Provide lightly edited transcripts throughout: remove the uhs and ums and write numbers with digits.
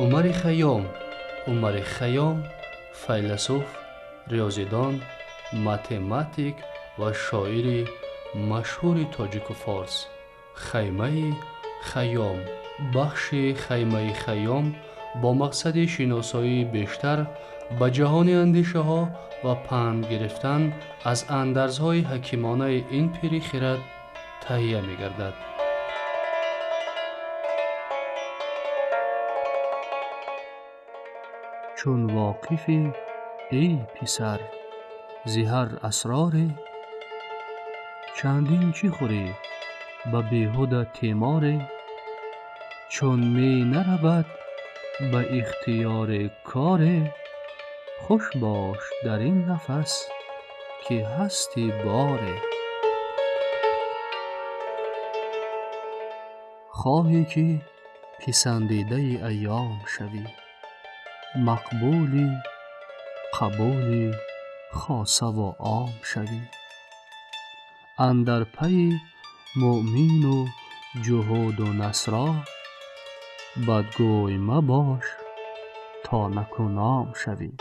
Умари Хайём. Умари Хайём файласуф, риёзидон, математик ва шоири машҳури тоҷику форс. Хаймаи Хайём. Бахши Хаймаи Хайём бо мақсади шиносоии бештар ба ҷаҳони андешаҳо ва панд гирифтан аз андарзҳои ҳакимонаи ин пири хирад таҳия мегардад. Чун воқифӣ, эй писар, зи ҳар асроре, чандин чӣ хӯрӣ ба беҳуда тиморе, чун ме наравад ба ихтиёри коре, хуш бош дар ин нафас, ки ҳастӣ боре. Хоҳӣ ки писандидаи айём шавӣ, мақбули қабули хосаву ом шавӣ. Андар пайи муъмину ҷуҳуду насро, бадгӯй мабош то накуном шавӣ.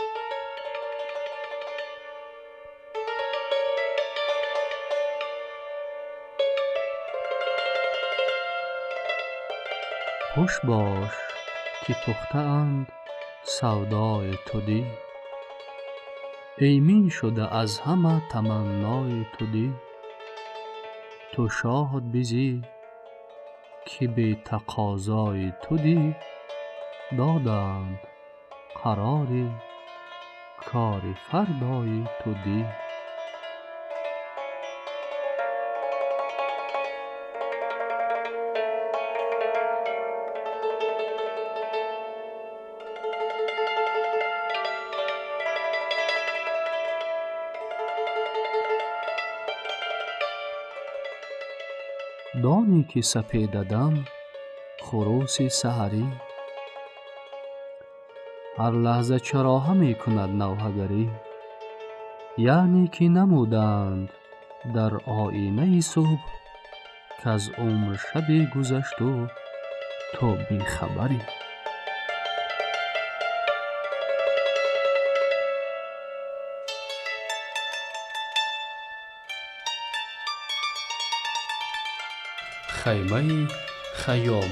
Хуш бош ки пухтаанд савдои ту дил, эмин шуда аз ҳама таманнои ту дил. Ту шод бизӣ ки бетақозои ту дил, доданд қарори кори фардои ту дил. Донӣ ки сапедадам хуруси саҳарӣ, ҳар лаҳза чароҳа мекунад навҳагарӣ. Яъне ки намуданд дар оинаи субҳ, каз умр шабе гузашту ту бехабарӣ. Хаймаи Хайём.